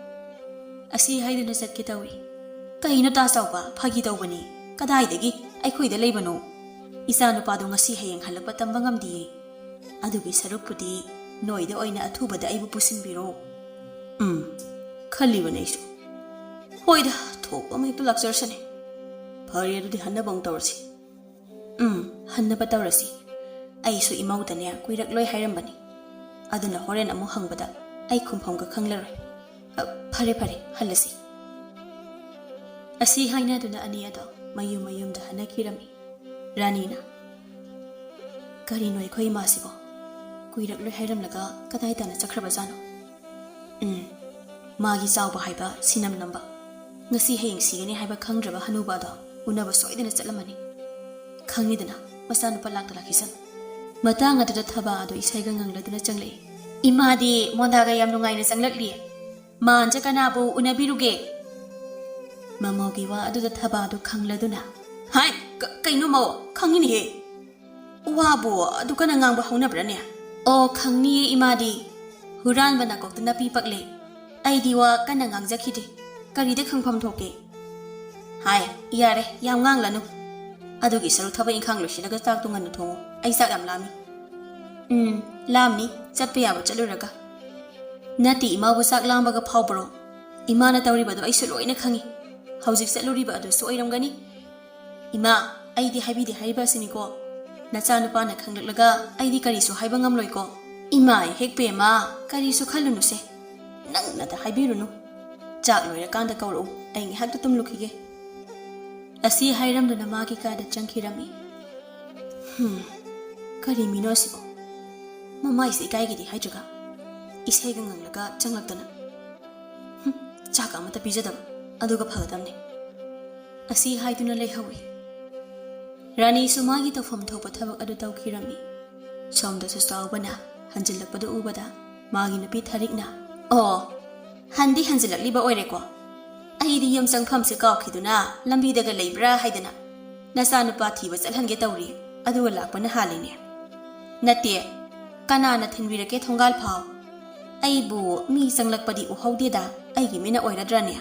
ꯑꯁꯤ ꯍꯥꯏꯗꯨꯅ ꯆꯠꯀꯦ ꯇꯧꯏ꯫ ꯀꯩꯅꯣ ꯇꯥ ꯆꯥꯎꯕ, ꯐꯥꯒꯤ ꯇꯧꯕꯅꯤ꯫ ꯀꯗꯥꯏꯗꯒꯤ ꯑꯩꯈꯣꯏꯗ ꯂꯩꯕꯅꯣ? ꯏꯆꯥꯅꯨꯄꯥꯗꯣ ꯉꯁꯤ ꯍꯌꯦꯡ ꯍꯜꯂꯛꯄ ꯇꯝꯕ ꯉꯝꯗꯤꯌꯦ꯫ ꯑꯗꯨꯒꯤ ꯁꯔꯨꯛꯄꯨꯗꯤ ꯅꯣꯏꯗ ꯑꯣꯏꯅ ꯑꯊꯨꯕꯗ ꯑꯩꯕꯨ ꯄꯨꯁꯤꯟꯕꯤꯔꯣ꯫ ꯎꯝ, ꯈꯜꯂꯤꯕꯅꯦ ꯑꯩꯁꯨ꯫ ꯍꯣꯏꯗ, ꯊꯣꯛꯄ ꯑꯃ ꯍꯦꯛꯇ ꯂꯥꯛꯆꯔꯁꯅꯤ꯫ ꯐꯔꯦ, ꯑꯗꯨꯗꯤ ꯍꯟꯅꯕ ꯑꯃꯨꯛ ꯇꯧꯔꯁꯤ꯫ ꯎꯝ, ꯍꯟꯅꯕ ꯇꯧꯔꯁꯤ꯫ ꯑꯩꯁꯨ ꯏꯃꯧꯗꯅꯦ ꯀꯨꯏꯔꯛꯂꯣꯏ ꯍꯥꯏꯔꯝꯕꯅꯤ꯫ ꯑꯗꯨꯅ ꯍꯣꯔꯦꯟ ꯑꯃꯨꯛ ꯍꯪꯕꯗ ꯑꯩ ꯈꯨꯝꯐꯝꯒ ꯈꯪꯂꯔꯣꯏ꯫ ꯑ, ꯐꯔꯦ, ꯐꯔꯦ, ꯍꯜꯂꯁꯤ꯫ ꯑꯁꯤ ꯍꯥꯏꯅꯗꯨꯅ ꯑꯅꯤ ꯑꯗꯣ ꯃꯌꯨꯝ ꯃꯌꯨꯝꯗ ꯍꯟꯅꯈꯤꯔꯝꯃꯤ꯫ ꯔꯥꯅꯤꯅ, "ꯀꯔꯤꯅꯣ ꯑꯩꯈꯣꯏ ꯏꯃꯥꯁꯤꯕꯣ? ꯀꯨꯏꯔꯛꯂꯣꯏ ꯍꯥꯏꯔꯝꯂꯒ ꯀꯗꯥꯏ ꯇꯥꯅ ꯆꯠꯈ꯭ꯔꯕꯖꯥꯠꯅꯣ?" ꯎꯝ, ꯃꯥꯒꯤ ꯆꯥꯎꯕ ꯍꯥꯏꯕ ꯁꯤꯅꯝ ꯅꯝꯕ꯫ ꯉꯁꯤ ꯍꯌꯦꯡ ꯁꯤꯒꯅꯤ ꯍꯥꯏꯕ ꯈꯪꯗ꯭ꯔꯕ ꯍꯅꯨꯕ ꯑꯗꯣ ꯎꯅꯕ ꯁꯣꯏꯗꯅ ꯆꯠꯂꯝꯃꯅꯤ꯫ ꯈꯪꯉꯤꯗꯅ, ꯃꯆꯥꯅꯨꯄꯥ ꯂꯥꯛꯇ ꯂꯥꯛꯈꯤꯁꯅꯨ꯫ ꯃꯇꯥꯡ ꯑꯗꯨꯗ ꯊꯕꯥ ꯑꯗꯣ ꯏꯁꯩꯒ ꯉꯪꯂꯗꯨꯅ ꯆꯪꯂꯛꯏ꯫ "ꯏꯃꯥꯗꯤ ꯃꯣꯟꯗꯥꯒ ꯌꯥꯝ ꯅꯨꯡꯉꯥꯏꯅ ꯆꯪꯂꯛꯂꯤ꯫ ꯃꯥꯟꯖ ꯀꯅꯥꯕꯨ ꯎꯅꯕꯤꯔꯨꯒꯦ?" ꯃꯃꯧꯒꯤ ꯋꯥ ꯑꯗꯨꯗ ꯊꯕꯥꯗꯨ ꯈꯪꯂꯗꯨꯅ, "ꯍꯥꯏ, ꯀ-, ꯀꯩꯅꯣ ꯃꯧ? ꯈꯪꯉꯤꯅꯦꯍꯦ꯫ ꯋꯥꯕꯨ ꯑꯗꯨ ꯀꯟꯅ ꯉꯥꯡꯕ ꯍꯧꯅꯕ꯭ꯔꯅꯦ?" "ꯑꯣ, ꯈꯪꯅꯤꯌꯦ ꯏꯃꯥꯗꯤ꯫ ꯍꯨꯔꯥꯟꯕ ꯅꯥꯀꯣꯛꯇ ꯅꯥꯄꯤ ꯄꯛꯂꯦ꯫ ꯑꯩꯗꯤ ꯋꯥ ꯀꯟꯅ ꯉꯥꯡꯖꯈꯤꯗꯦ꯫ ꯀꯔꯤꯗ ꯈꯪꯐꯝ ꯊꯣꯛꯀꯦ?" "ꯍꯥꯏ, ꯌꯥꯔꯦ, ꯌꯥꯝ ꯉꯥꯡꯂꯅꯨ꯫ ꯑꯗꯨꯒꯤ ꯁꯔꯨꯛ ꯊꯕꯛ ꯏꯪꯈꯥꯡ ꯂꯣꯏꯁꯤꯜꯂꯒ ꯆꯥꯛꯇꯣ ꯉꯟꯅ ꯊꯣꯡꯉꯨ꯫ ꯑꯩ ꯆꯥꯛ ꯌꯥꯝ ꯂꯥꯝꯃꯤ꯫" "ꯎꯝ, ꯂꯥꯝꯅꯤ, ꯆꯠꯄ ꯌꯥꯕ ꯆꯠꯂꯨꯔꯒ꯫" "ꯅꯠꯇꯦ, ꯏꯃꯥꯕꯨ ꯆꯥꯛ ꯂꯥꯝꯕꯒ ꯐꯥꯎꯕ꯭ꯔꯣ? ꯏꯃꯥꯅ ꯇꯧꯔꯤꯕꯗꯣ ꯑꯩꯁꯨ ꯂꯣꯏꯅ ꯈꯪꯉꯤ꯫ ꯍꯧꯖꯤꯛ ꯆꯠꯂꯨꯔꯤꯕ ꯑꯗꯨꯁꯨ ꯑꯣꯏꯔꯝꯒꯅꯤ꯫ ꯏꯃꯥ, ꯑꯩꯗꯤ ꯍꯥꯏꯕꯤꯗꯦ ꯍꯥꯏꯔꯤꯕ ꯑꯁꯤꯅꯤꯀꯣ꯫ ꯅꯆꯥꯅꯨꯄꯥꯅ ꯈꯪꯂꯛꯂꯒ ꯑꯩꯗꯤ ꯀꯔꯤꯁꯨ ꯍꯥꯏꯕ ꯉꯝꯂꯣꯏꯀꯣ꯫" "ꯏꯃꯥ ꯍꯦꯛ ꯄꯦꯝꯃ, ꯀꯔꯤꯁꯨ ꯈꯜꯂꯨꯅꯨꯁꯦ꯫ ꯅꯪꯅꯗ ꯍꯥꯏꯕꯤꯔꯨꯅꯨ꯫ ꯆꯥꯛ ꯂꯣꯏꯔꯀꯥꯟꯗ ꯀꯧꯔꯛꯎ, ꯑꯩ ꯉꯥꯏꯍꯥꯛꯇ ꯇꯨꯝꯂꯨꯈꯤꯒꯦ꯫" ꯑꯁꯤ ꯍꯥꯏꯔꯝꯗꯨꯅ ꯃꯥꯒꯤ ꯀꯥꯗ ꯆꯪꯈꯤꯔꯝꯃꯤ꯫ ꯍꯨꯝ, ꯀꯔꯤ ꯃꯤꯅꯣ ꯑꯁꯤꯕꯣ? ꯃꯃꯥꯏꯁꯦ ꯏꯀꯥꯏꯒꯤꯗꯤ ꯍꯥꯏꯗ꯭ꯔꯒ ꯏꯁꯩꯒ ꯉꯪꯂꯒ ꯆꯪꯂꯛꯇꯅ꯫ ꯍꯨꯝ, ꯆꯥꯛ ꯑꯃꯇ ꯄꯤꯖꯗꯕ, ꯑꯗꯨꯒ ꯐꯒꯗꯕꯅꯤ꯫ ꯑꯁꯤ ꯍꯥꯏꯗꯨꯅ ꯂꯩꯍꯧꯏ꯫ ꯔꯥꯅꯤꯁꯨ ꯃꯥꯒꯤ ꯇꯧꯐꯝ ꯊꯣꯛꯄ ꯊꯕꯛ ꯑꯗꯨ ꯇꯧꯈꯤꯔꯝꯃꯤ꯫ ꯁꯣꯝꯗꯁꯨ ꯆꯥꯎꯕꯅ ꯍꯟꯖꯤꯜꯂꯛꯄꯗꯨ ꯎꯕꯗ ꯃꯥꯒꯤ ꯅꯨꯄꯤ ꯊꯔꯤꯛꯅ, "ꯑꯣ, ꯍꯟꯗꯤ ꯍꯟꯖꯤꯜꯂꯛꯂꯤꯕ ꯑꯣꯏꯔꯦꯀꯣ?" ꯑꯩꯗꯤ ꯌꯨꯝ ꯆꯪꯐꯝꯁꯦ ꯀꯥꯎꯈꯤꯗꯨꯅ ꯂꯝꯕꯤꯗꯒ ꯂꯩꯕ꯭ꯔꯥ ꯍꯥꯏꯗꯅ ꯅꯆꯥꯅꯨꯄꯥ ꯊꯤꯕ ꯆꯠꯍꯟꯒꯦ ꯇꯧꯔꯤ, ꯑꯗꯨꯒ ꯂꯥꯛꯄꯅ ꯍꯥꯜꯂꯤꯅꯦ꯫ ꯅꯠꯇꯦ, ꯀꯅꯥꯅ ꯊꯤꯟꯕꯤꯔꯛꯀꯦ ꯊꯣꯡꯒꯥꯜ ꯐꯥꯎ? ꯑꯩꯕꯨ ꯃꯤ ꯆꯪꯂꯛꯄꯗꯤ ꯎꯍꯧꯗꯦꯗ, ꯑꯩꯒꯤ ꯃꯤꯠꯅ ꯑꯣꯏꯔꯗ꯭ꯔꯅꯦ?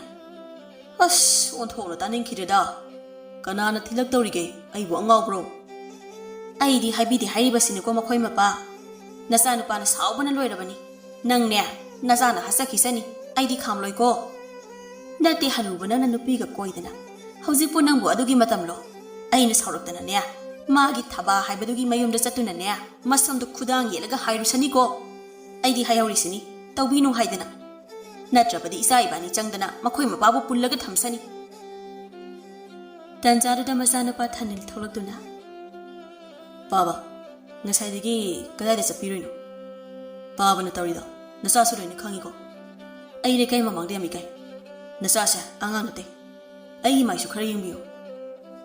ꯑꯁ, ꯑꯣꯟꯊꯣꯛꯅ ꯇꯥꯅꯤꯡꯈꯤꯗ꯭ꯔꯦꯗ꯫ ꯀꯅꯥꯅ ꯊꯤꯜꯂꯛꯇꯧꯔꯤꯒꯦ? ꯑꯩꯕꯨ ꯑꯉꯥꯎꯕ꯭ꯔꯣ? ꯑꯩꯗꯤ ꯍꯥꯏꯕꯤꯗꯦ ꯍꯥꯏꯔꯤꯕꯁꯤꯅꯤꯀꯣ ꯃꯈꯣꯏ ꯃꯄꯥ꯫ ꯅꯆꯥꯅꯨꯄꯥꯅ ꯁꯥꯎꯕꯅ ꯂꯣꯏꯔꯕꯅꯤ꯫ ꯅꯪꯅꯦ, ꯅꯆꯥꯅ ꯍꯥꯠꯆꯈꯤꯁꯅꯤ꯫ ꯑꯩꯗꯤ ꯈꯥꯝꯂꯣꯏꯀꯣ꯫ ꯅꯠꯇꯦ ꯍꯅꯨꯕ, ꯅꯪꯅ ꯅꯨꯄꯤꯒ ꯀꯣꯏꯗꯅ꯫ ꯍꯧꯖꯤꯛꯄꯨ ꯅꯪꯕꯨ ꯑꯗꯨꯒꯤ ꯃꯇꯝꯂꯣ? ꯑꯩꯅ ꯁꯥꯎꯔꯛꯇꯅꯅꯦ, ꯃꯥꯒꯤ ꯊꯕꯥ ꯍꯥꯏꯕꯗꯨꯒꯤ ꯃꯌꯨꯝꯗ ꯆꯠꯇꯨꯅꯅꯦ, ꯃꯁꯝꯗꯨ ꯈꯨꯗꯥꯡ ꯌꯦꯠꯂꯒ ꯍꯥꯏꯔꯨꯁꯅꯤꯀꯣ꯫ ꯑꯩꯗꯤ ꯍꯥꯏꯍꯧꯔꯤꯁꯤꯅꯤ, ꯇꯧꯕꯤꯅꯨ ꯍꯥꯏꯗꯅ꯫ ꯅꯠꯇ꯭ꯔꯕꯗꯤ ꯏꯆꯥ ꯏꯕꯥꯅꯤ ꯆꯪꯗꯅ ꯃꯈꯣꯏ ꯃꯄꯥꯕꯨ ꯄꯨꯜꯂꯒ ꯊꯝꯁꯅꯤ꯫ ꯇꯟꯖꯥꯗꯨꯗ ꯃꯆꯥꯅꯨꯄꯥ ꯊꯥꯅꯤꯜ ꯊꯣꯛꯂꯛꯇꯨꯅ, "ꯄꯥꯕ, ꯉꯁꯥꯏꯗꯒꯤ ꯀꯗꯥꯏꯗ ꯆꯠꯄꯤꯔꯨꯏꯅꯣ? ꯄꯥꯕꯅ ꯇꯧꯔꯤꯗꯣ ꯅꯆꯥꯁꯨ ꯂꯣꯏꯅ ꯈꯪꯉꯤꯀꯣ꯫ ꯑꯩ ꯂꯩꯀꯥꯏ ꯃꯃꯥꯡꯗ ꯌꯥꯝ ꯏꯀꯥꯏ꯫ ꯅꯆꯥꯁꯦ ꯑꯉꯥꯡ ꯅꯠꯇꯦ꯫ ꯑꯩꯒꯤ ꯃꯥꯏꯁꯨ ꯈꯔ ꯌꯦꯡꯕꯤꯌꯨ꯫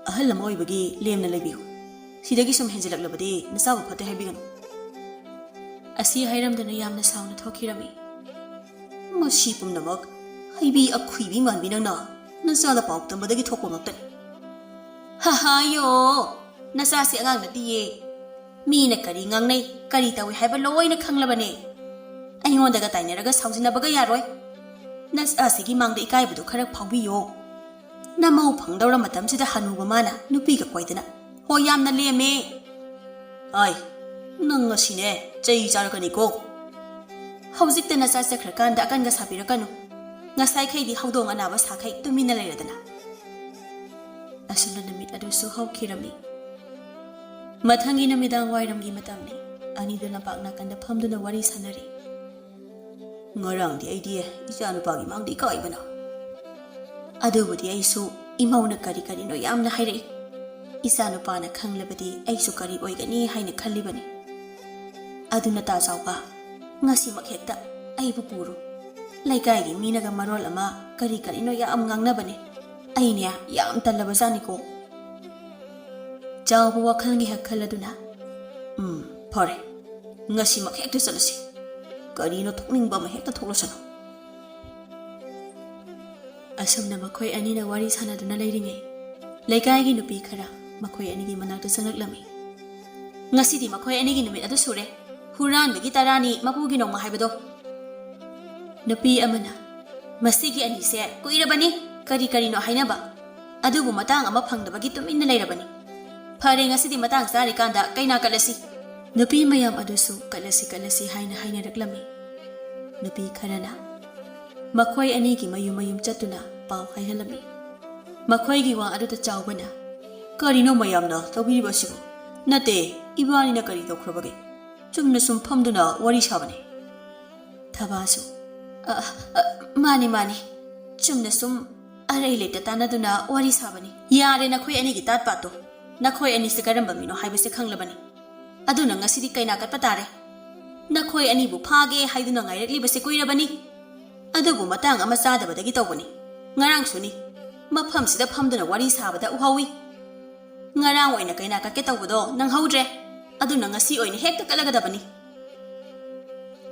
ꯑꯍꯜ ꯑꯃ ꯑꯣꯏꯕꯒꯤ ꯂꯦꯝꯅ ꯂꯩꯕꯤꯌꯨ꯫ ꯁꯤꯗꯒꯤ ꯁꯨꯝ ꯍꯦꯟꯖꯤꯜꯂꯛꯂꯕꯗꯤ ꯅꯆꯥꯕꯨ ꯐꯠꯇꯦ ꯍꯥꯏꯕꯤꯒꯅꯨ꯫" ꯑꯁꯤ ꯍꯥꯏꯔꯝꯗꯨꯅ ꯌꯥꯝꯅ ꯁꯥꯎꯅ ꯊꯣꯛꯈꯤꯔꯝꯃꯤ꯫ ꯃꯁꯤ ꯄꯨꯝꯅꯃꯛ ꯍꯩꯕꯤ ꯑꯈꯨꯏꯕꯤ ꯃꯥꯟꯕꯤ ꯅꯪꯅ ꯅꯆꯥꯗ ꯄꯥꯎ ꯇꯝꯕꯗꯒꯤ ꯊꯣꯛꯄ ꯉꯥꯛꯇꯅꯤ꯫ ꯍꯥꯍꯥꯌꯣ, ꯅꯆꯥꯁꯤ ꯑꯉꯥꯡ ꯅꯠꯇꯤꯌꯦ꯫ ꯃꯤꯅ ꯀꯔꯤ ꯉꯥꯡꯅꯩ, ꯀꯔꯤ ꯇꯧꯏ ꯍꯥꯏꯕ ꯂꯣꯏꯅ ꯈꯪꯂꯕꯅꯦ꯫ ꯑꯩꯉꯣꯟꯗꯒ ꯇꯥꯏꯅꯔꯒ ꯁꯥꯎꯖꯤꯟꯅꯕꯒ ꯌꯥꯔꯣꯏ꯫ ꯅꯆꯥꯁꯤꯒꯤ ꯃꯥꯡꯗ ꯏꯀꯥꯏꯕꯗꯨ ꯈꯔ ꯐꯥꯎꯕꯤꯌꯣ꯫ ꯅꯃꯧ ꯐꯪꯗꯧꯔ ꯃꯇꯝꯁꯤꯗ ꯍꯅꯨꯕ ꯃꯥꯅ ꯅꯨꯄꯤꯒ ꯀꯣꯏꯗꯅ꯫ ꯍꯣꯏ, ꯌꯥꯝꯅ ꯂꯦꯝꯃꯦ꯫ ꯑꯥꯏ, ꯅꯪ ꯉꯁꯤꯅꯦ ꯆꯩ ꯆꯥꯔꯛꯀꯅꯤꯀꯣ꯫ ꯍꯧꯖꯤꯛꯇ ꯅꯆꯥ ꯆꯠꯈ꯭ꯔꯀꯥꯟꯗ ꯑꯀꯟꯒ ꯁꯥꯕꯤꯔꯛꯀꯅꯨ꯫ ꯉꯁꯥꯏꯈꯩꯗꯤ ꯍꯧꯗꯣꯡ ꯑꯅꯥꯕ ꯁꯥꯈꯩ ꯇꯨꯃꯤꯟꯅ ꯂꯩꯔꯗꯅ꯫ ꯑꯁꯨꯝꯅ ꯅꯨꯃꯤꯠ ꯑꯗꯨꯁꯨ ꯍꯧꯈꯤꯔꯝꯃꯤ꯫ ꯃꯊꯪꯒꯤ ꯅꯨꯃꯤꯗꯥꯡ ꯋꯥꯏꯔꯝꯒꯤ ꯃꯇꯝꯅꯤ꯫ ꯑꯅꯤꯗꯨ ꯂꯝꯄꯥꯛ ꯅꯥꯀꯟꯗ ꯐꯝꯗꯨꯅ ꯋꯥꯔꯤ ꯁꯥꯟꯅꯔꯤ꯫ "ꯉꯔꯥꯡꯗꯤ ꯑꯩꯗꯤ ꯏꯆꯥꯅꯨꯄꯥꯒꯤ ꯃꯥꯡꯗ ꯏꯀꯥꯏꯕꯅ꯫ ꯑꯗꯨꯕꯨꯗꯤ ꯑꯩꯁꯨ ꯏꯃꯧꯅ ꯀꯔꯤ ꯀꯔꯤꯅꯣ ꯌꯥꯝꯅ ꯍꯥꯏꯔꯛꯏ꯫ ꯏꯆꯥꯅꯨꯄꯥꯅ ꯈꯪꯂꯕꯗꯤ ꯑꯩꯁꯨ ꯀꯔꯤ ꯑꯣꯏꯒꯅꯤ ꯍꯥꯏꯅ ꯈꯜꯂꯤꯕꯅꯤ꯫ ꯑꯗꯨꯅ ꯇꯥ ꯆꯥꯎꯕ, ꯉꯁꯤꯃꯛ ꯍꯦꯛꯇ ꯑꯩꯕꯨ ꯄꯨꯔꯣ꯫ ꯂꯩꯀꯥꯏꯒꯤ ꯃꯤꯅꯒ ꯃꯔꯣꯜ ꯑꯃ ꯀꯔꯤ ꯀꯔꯤꯅꯣ ꯌꯥꯝ ꯉꯥꯡꯅꯕꯅꯦ꯫ ꯑꯩꯅꯦ ꯌꯥꯝ ꯇꯜꯂꯕꯖꯥꯠꯅꯤꯀꯣ꯫" ꯆꯥꯎꯕ ꯋꯥꯈꯜ ꯉꯥꯏꯍꯥꯛ ꯈꯜꯂꯗꯨꯅ, "ꯎꯝ, ꯐꯔꯦ꯫ ꯉꯁꯤꯃꯛ ꯍꯦꯛꯇ ꯆꯠꯂꯁꯤ꯫ ꯀꯔꯤꯅꯣ ꯊꯣꯛꯅꯤꯡꯕ ꯑꯃ ꯍꯦꯛꯇ ꯊꯣꯛꯂꯁꯅꯨ꯫" ꯑꯁꯨꯝꯅ ꯃꯈꯣꯏ ꯑꯅꯤꯅ ꯋꯥꯔꯤ ꯁꯥꯟꯅꯗꯨꯅ ꯂꯩꯔꯤꯉꯩ, ꯂꯩꯀꯥꯏꯒꯤ ꯅꯨꯄꯤ ꯈꯔ ꯃꯈꯣꯏ ꯑꯅꯤꯒꯤ ꯃꯅꯥꯛꯇ ꯆꯪꯂꯛꯂꯝꯃꯤ꯫ "ꯉꯁꯤꯗꯤ ꯃꯈꯣꯏ ꯑꯅꯤꯒꯤ ꯅꯨꯃꯤꯠ ꯑꯗꯨ ꯁꯨꯔꯦ꯫ ꯍꯨꯔꯥꯟꯕꯒꯤ ꯇꯔꯥꯅꯤ, ꯃꯄꯨꯒꯤ ꯅꯣꯡꯃ ꯍꯥꯏꯕꯗꯣ꯫" ꯅꯨꯄꯤ ꯑꯃꯅ, "ꯃꯁꯤꯒꯤ ꯑꯅꯤꯁꯦ ꯀꯨꯏꯔꯕꯅꯤ ꯀꯔꯤ ꯀꯔꯤꯅꯣ ꯍꯥꯏꯅꯕ, ꯑꯗꯨꯕꯨ ꯃꯇꯥꯡ ꯑꯃ ꯐꯪꯗꯕꯒꯤ ꯇꯨꯃꯤꯟꯅ ꯂꯩꯔꯕꯅꯤ꯫ ꯐꯔꯦ, ꯉꯁꯤꯗꯤ ꯃꯇꯥꯡ ꯆꯥꯔꯤꯀꯥꯟꯗ ꯀꯩꯅꯥ ꯀꯠꯂꯁꯤ꯫" ꯅꯨꯄꯤ ꯃꯌꯥꯝ ꯑꯗꯨꯁꯨ "ꯀꯠꯂꯁꯤ, ꯀꯠꯂꯁꯤ" ꯍꯥꯏꯅ ꯍꯥꯏꯅꯔꯛꯂꯝꯃꯤ꯫ ꯅꯨꯄꯤ ꯈꯔꯅ ꯃꯈꯣꯏ ꯑꯅꯤꯒꯤ ꯃꯌꯨꯝ ꯃꯌꯨꯝ ꯆꯠꯇꯨꯅ ꯄꯥꯎ ꯍꯥꯏꯍꯜꯂꯝꯃꯤ꯫ ꯃꯈꯣꯏꯒꯤ ꯋꯥ ꯑꯗꯨꯗ ꯆꯥꯎꯕꯅ, "ꯀꯔꯤꯅꯣ ꯃꯌꯥꯝꯅ ꯇꯧꯕꯤꯔꯤꯕ ꯑꯁꯤꯕꯨ? ꯅꯠꯇꯦ, ꯏꯕꯥꯅꯤꯅ ꯀꯔꯤ ꯇꯧꯈ꯭ꯔꯕꯒꯦ? ꯆꯨꯝꯅ ꯁꯨꯝ ꯐꯝꯗꯨꯅ ꯋꯥꯔꯤ ꯁꯥꯕꯅꯤ꯫" ꯊꯕꯥꯁꯨ, "ꯑ, ꯑ, ꯃꯥꯅꯤ, ꯃꯥꯅꯤ꯫ ꯆꯨꯝꯅ ꯁꯨꯝ ꯑꯔꯩ ꯂꯩꯇ ꯇꯥꯟꯅꯗꯨꯅ ꯋꯥꯔꯤ ꯁꯥꯕꯅꯤ꯫" "ꯌꯥꯔꯦ, ꯅꯈꯣꯏ ꯑꯅꯤꯒꯤ ꯇꯥꯠ ꯄꯥꯠꯇꯣ꯫ ꯅꯈꯣꯏ ꯑꯅꯤꯁꯦ ꯀꯔꯝꯕ ꯃꯤꯅꯣ ꯍꯥꯏꯕꯁꯦ ꯈꯪꯂꯕꯅꯤ꯫ ꯑꯗꯨꯅ ꯉꯁꯤꯗꯤ ꯀꯩꯅꯥ ꯀꯠꯄ ꯇꯥꯔꯦ꯫ ꯅꯈꯣꯏ ꯑꯅꯤꯕꯨ ꯐꯥꯒꯦ ꯍꯥꯏꯗꯨꯅ ꯉꯥꯏꯔꯛꯂꯤꯕꯁꯦ ꯀꯨꯏꯔꯕꯅꯤ꯫ ꯑꯗꯨꯕꯨ ꯃꯇꯥꯡ ꯑꯃ ꯆꯥꯗꯕꯗꯒꯤ ꯇꯧꯕꯅꯤ꯫ ꯉꯔꯥꯡꯁꯨꯅꯤ꯫ ꯃꯐꯝꯁꯤꯗ ꯐꯝꯗꯨꯅ ꯋꯥꯔꯤ ꯁꯥꯕꯗ ꯎꯍꯧꯏ꯫ ꯉꯔꯥꯡ ꯑꯣꯏꯅ ꯀꯩꯅꯥ ꯀꯠꯀꯦ ꯇꯧꯕꯗꯣ ꯅꯪꯍꯧꯗ꯭ꯔꯦ꯫ ꯑꯗꯨꯅ ꯉꯁꯤ ꯑꯣꯏꯅ ꯍꯦꯛꯇ ꯀꯠꯂꯒꯗꯕꯅꯤ꯫"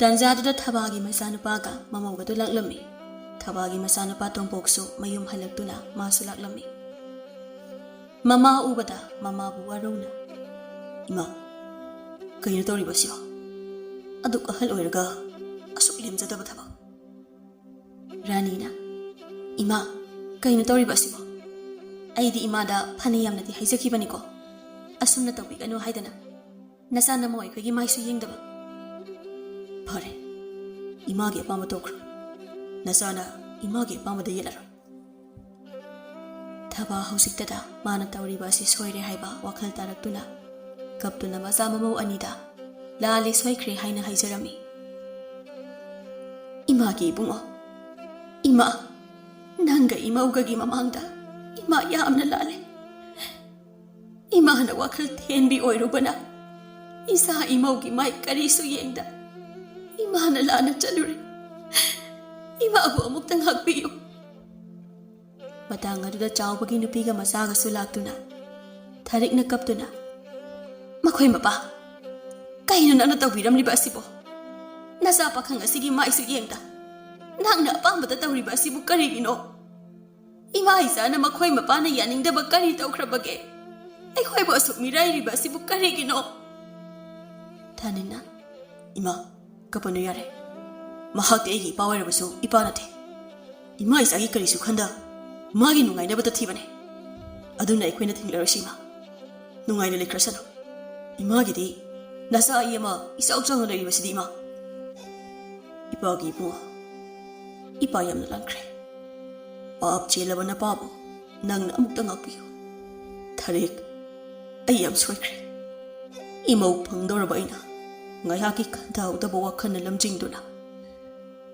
ꯇꯟꯖꯥꯗꯨꯗ ꯊꯕꯥꯒꯤ ꯃꯆꯥꯅꯨꯄꯥꯒ ꯃꯃꯧꯒꯗꯨ ꯂꯥꯛꯂꯝꯃꯤ꯫ ꯊꯕꯥꯒꯤ ꯃꯆꯥꯅꯨꯄꯥ ꯇꯣꯝꯄꯣꯛꯁꯨ ꯃꯌꯨꯝ ꯍꯜꯂꯛꯇꯨꯅ ꯃꯥꯁꯨ ꯂꯥꯛꯂꯝꯃꯤ꯫ ꯃꯃꯥ ꯎꯕꯗ ꯃꯃꯥꯕꯨ ꯋꯥꯔꯧꯅ, "ꯏꯃꯥ, ꯀꯩꯅꯣ ꯇꯧꯔꯤꯕꯁꯤꯕꯣ? ꯑꯗꯨꯛ ꯑꯍꯜ ꯑꯣꯏꯔꯒ ꯑꯁꯨꯛ ꯂꯦꯝꯖꯗꯕ ꯊꯕꯛ?" ꯔꯥꯅꯤꯅ, "ꯏꯃꯥ, ꯀꯩꯅꯣ ꯇꯧꯔꯤꯕ ꯑꯁꯤꯕꯣ? ꯑꯩꯗꯤ ꯏꯃꯥꯗ ꯐꯅ ꯌꯥꯝꯅꯗꯤ ꯍꯥꯏꯖꯈꯤꯕꯅꯤꯀꯣ, ꯑꯁꯨꯝꯅ ꯇꯧꯕꯤꯒꯅꯨ ꯍꯥꯏꯗꯅ꯫ ꯅꯆꯥ ꯅꯃꯧ ꯑꯩꯈꯣꯏꯒꯤ ꯃꯥꯏꯁꯨ ꯌꯦꯡꯗꯕ꯫" "ꯐꯔꯦ, ꯏꯃꯥꯒꯤ ꯑꯄꯥꯝꯕ ꯇꯧꯈ꯭ꯔꯣ꯫ ꯅꯆꯥꯅ ꯏꯃꯥꯒꯤ ꯑꯄꯥꯝꯕꯗ ꯌꯦꯠꯂꯔꯣꯏ꯫" ꯊꯕꯥ ꯍꯧꯖꯤꯛꯇꯗ ꯃꯥꯅ ꯇꯧꯔꯤꯕ ꯑꯁꯤ ꯁꯣꯏꯔꯦ ꯍꯥꯏꯕ ꯋꯥꯈꯜ ꯇꯥꯔꯛꯇꯨꯅ ꯀꯞꯇꯨꯅ ꯃꯆꯥ ꯃꯃꯧ ꯑꯅꯤꯗ "ꯂꯥꯜꯂꯦ, ꯁꯣꯏꯈ꯭ꯔꯦ" ꯍꯥꯏꯅ ꯍꯥꯏꯖꯔꯝꯃꯤ꯫ "ꯏꯃꯥꯒꯤ ꯏꯕꯨꯡꯉꯣ, ꯏꯃꯥ, ꯅꯪꯒ ꯏꯃꯧꯒꯒꯤ ꯃꯃꯥꯡꯗ ꯏꯃꯥ ꯌꯥꯝꯅ ꯂꯥꯜꯂꯦ꯫ ꯏꯃꯥꯅ ꯋꯥꯈꯜ ꯊꯦꯟꯕꯤ ꯑꯣꯏꯔꯨꯕꯅ ꯏꯆꯥ ꯏꯃꯧꯒꯤ ꯃꯥꯏ ꯀꯔꯤꯁꯨ ꯌꯦꯡꯗ ꯏꯃꯥꯅ ꯂꯥꯟꯅ ꯆꯠꯂꯨꯔꯦ꯫ ꯏꯃꯥꯕꯨ ꯑꯃꯨꯛꯇ ꯉꯥꯛꯄꯤꯌꯨ꯫" ꯃꯇꯥꯡ ꯑꯗꯨꯗ ꯆꯥꯎꯕꯒꯤ ꯅꯨꯄꯤꯒ ꯃꯆꯥꯒꯁꯨ ꯂꯥꯛꯇꯨꯅ ꯊꯥꯔꯤꯛꯅ ꯀꯞꯇꯨꯅ, "ꯃꯈꯣꯏ ꯃꯄꯥ, ꯀꯩꯅꯣ ꯅꯪꯅ ꯇꯧꯕꯤꯔꯝꯂꯤꯕ ꯑꯁꯤꯕꯣ? ꯅꯆꯥ ꯄꯥꯈꯪ ꯑꯁꯤꯒꯤ ꯃꯥꯏꯁꯨ ꯌꯦꯡꯗ ꯅꯪꯅ ꯑꯄꯥꯝꯕꯗ ꯇꯧꯔꯤꯕ ꯑꯁꯤꯕꯨ ꯀꯔꯤꯒꯤꯅꯣ? ꯏꯃꯥ ꯏꯆꯥꯅ ꯃꯈꯣꯏ ꯃꯄꯥꯅ ꯌꯥꯅꯤꯡꯗꯕ ꯀꯔꯤ ꯇꯧꯈ꯭ꯔꯕꯒꯦ? ꯑꯩꯈꯣꯏꯕꯨ ꯑꯁꯨꯛ ꯃꯤꯔꯥꯏꯔꯤꯕ ꯑꯁꯤꯕꯨ ꯀꯔꯤꯒꯤꯅꯣ? ꯊꯥꯅꯤꯜꯅ, "ꯏꯃꯥ, ꯀꯞꯄꯅꯨ ꯌꯥꯔꯦ꯫ ꯃꯍꯥꯛꯇꯤ ꯑꯩꯒꯤ ꯏꯄꯥ ꯑꯣꯏꯔꯕꯁꯨ ꯏꯄꯥ ꯅꯠꯇꯦ꯫ ꯏꯃꯥ ꯏꯆꯥꯒꯤ ꯀꯔꯤꯁꯨ ꯈꯟꯗ ꯃꯥꯒꯤ ꯅꯨꯡꯉꯥꯏꯅꯕꯇ ꯊꯤꯕꯅꯦ꯫ ꯑꯗꯨꯅ ꯑꯩꯈꯣꯏꯅ ꯊꯤꯡꯂꯔꯣꯏꯁꯤ ꯏꯃꯥ꯫ ꯅꯨꯡꯉꯥꯏꯅ ꯂꯩꯈ꯭ꯔꯁꯅꯨ꯫ ꯏꯃꯥꯒꯤꯗꯤ ꯅꯆꯥ ꯑꯩ ꯑꯃ ꯏꯆꯥꯎ ꯆꯥꯎꯅ ꯂꯩꯔꯤꯕꯁꯤꯗꯤ ꯏꯃꯥ꯫" "ꯏꯄꯥꯒꯤ ꯏꯕꯨꯡꯉꯣ, ꯏꯄꯥ ꯌꯥꯝꯅ ꯂꯥꯟꯈ꯭ꯔꯦ꯫ ꯄꯥꯞ ꯆꯦꯜꯂꯕ ꯅꯄꯥꯕꯨ ꯅꯪꯅ ꯑꯃꯨꯛꯇ ꯉꯥꯛꯄꯤꯌꯨ꯫ ꯊꯥꯔꯤꯛ, ꯑꯩ ꯌꯥꯝ ꯁꯣꯏꯈ꯭ꯔꯦ꯫ ꯏꯃꯧ ꯐꯪꯗꯧꯔꯕ ꯑꯩꯅ ꯉꯥꯏꯍꯥꯛꯀꯤ ꯈꯟꯊꯍꯧꯗꯕ ꯋꯥꯈꯜꯅ ꯂꯝꯖꯤꯡꯗꯨꯅ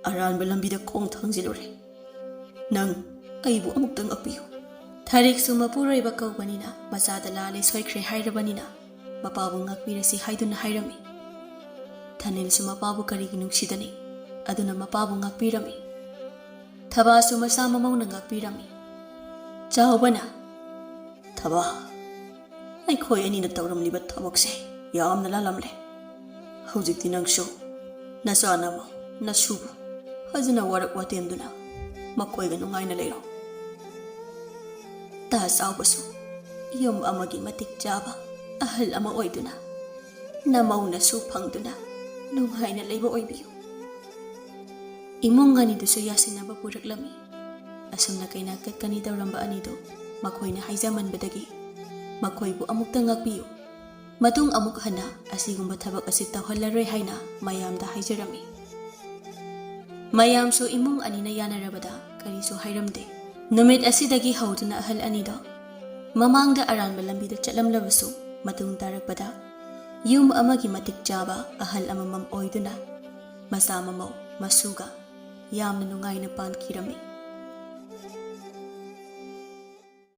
ꯑꯔꯥꯟꯕ ꯂꯝꯕꯤꯗ ꯈꯣꯡ ꯊꯥꯡꯖꯤꯜꯂꯨꯔꯦ꯫ ꯅꯪ ꯑꯩꯕꯨ ꯑꯃꯨꯛꯇ ꯉꯥꯛꯄꯤꯌꯨ꯫" ꯊꯥꯔꯤꯛꯁꯨ ꯃꯄꯨꯔꯣꯏꯕ ꯀꯧꯕꯅꯤꯅ, ꯃꯆꯥꯗ ꯂꯥꯜꯂꯦ ꯁꯣꯏꯈ꯭ꯔꯦ ꯍꯥꯏꯔꯕꯅꯤꯅ, ꯃꯄꯥꯕꯨ ꯉꯥꯛꯄꯤꯔꯁꯤ ꯍꯥꯏꯗꯨꯅ ꯍꯥꯏꯔꯝꯃꯤ꯫ ꯊꯥꯅꯤꯜꯁꯨ ꯃꯄꯥꯕꯨ ꯀꯔꯤꯒꯤ ꯅꯨꯡꯁꯤꯗꯅꯤ? ꯑꯗꯨꯅ ꯃꯄꯥꯕꯨ ꯉꯥꯛꯄꯤꯔꯝꯃꯤ꯫ ꯊꯕꯥꯁꯨ ꯃꯆꯥ ꯃꯃꯧꯅ ꯉꯥꯛꯄꯤꯔꯝꯃꯤ꯫ ꯆꯥꯎꯕꯅ, "ꯊꯕꯥ, ꯑꯩꯈꯣꯏ ꯑꯅꯤꯅ ꯇꯧꯔꯝꯂꯤꯕ ꯊꯕꯛꯁꯦ ꯌꯥꯝꯅ ꯂꯥꯜꯂꯝꯂꯦ꯫ ꯍꯧꯖꯤꯛꯇꯤ ꯅꯪꯁꯨ ꯅꯆꯥ ꯅꯃꯧ ꯅꯁꯨꯕꯨ ꯐꯖꯅ ꯋꯥꯔꯛ ꯋꯥꯇꯦꯝꯗꯨꯅ ꯃꯈꯣꯏꯒ ꯅꯨꯡꯉꯥꯏꯅ ꯂꯩꯔꯣ꯫ ꯇꯥ ꯆꯥꯎꯕꯁꯨ ꯌꯨꯝ ꯑꯃꯒꯤ ꯃꯇꯤꯛ ꯆꯥꯕ ꯑꯍꯜ ꯑꯃ ꯑꯣꯏꯗꯨꯅ ꯅꯃꯧ ꯅꯁꯨ ꯐꯪꯗꯨꯅ ꯅꯨꯡꯉꯥꯏꯅ ꯂꯩꯕ ꯑꯣꯏꯕꯤꯌꯨ꯫" ꯏꯃꯨꯡ ꯑꯅꯤꯗꯨꯁꯨ ꯌꯥꯁꯤꯟꯅꯕ ꯄꯨꯔꯛꯂꯝꯃꯤ꯫ ꯑꯁꯨꯝꯅ ꯀꯩꯅꯥ ꯀꯠꯀꯅꯤ ꯇꯧꯔꯝꯕ ꯑꯅꯤꯗꯨ ꯃꯈꯣꯏꯅ ꯍꯥꯏꯖꯃꯟꯕꯗꯒꯤ ꯃꯈꯣꯏꯕꯨ ꯑꯃꯨꯛꯇ ꯉꯥꯛꯄꯤꯌꯨ꯫ ꯃꯇꯨꯡ ꯑꯃꯨꯛ ꯍꯟꯅ ꯑꯁꯤꯒꯨꯝꯕ ꯊꯕꯛ ꯑꯁꯤ ꯇꯧꯍꯜꯂꯔꯣꯏ ꯍꯥꯏꯅ ꯃꯌꯥꯝꯗ ꯍꯥꯏꯖꯔꯝꯃꯤ꯫ ꯃꯌꯥꯝꯁꯨ ꯏꯃꯨꯡ ꯑꯅꯤꯅ ꯌꯥꯅꯔꯕꯗ ꯀꯔꯤꯁꯨ ꯍꯥꯏꯔꯝꯗꯦ꯫ ꯅꯨꯃꯤꯠ ꯑꯁꯤꯗꯒꯤ ꯍꯧꯗꯨꯅ ꯑꯍꯜ ꯑꯅꯤꯗꯣ ꯃꯃꯥꯡꯗ ꯑꯔꯥꯟꯕ ꯂꯝꯕꯤꯗ ꯆꯠꯂꯝꯂꯕꯁꯨ, ꯃꯇꯨꯡ ꯇꯥꯔꯛꯄꯗ ꯌꯨꯝ ꯑꯃꯒꯤ ꯃꯇꯤꯛ ꯆꯥꯕ ꯑꯍꯜ ꯑꯃꯃꯝ ꯑꯣꯏꯗꯨꯅ ꯃꯆꯥ ꯃꯃꯧ ꯃꯁꯨꯒ ꯌꯥꯝꯅ ꯅꯨꯡꯉꯥꯏꯅ ꯄꯥꯟꯈꯤꯔꯝꯃꯤ꯫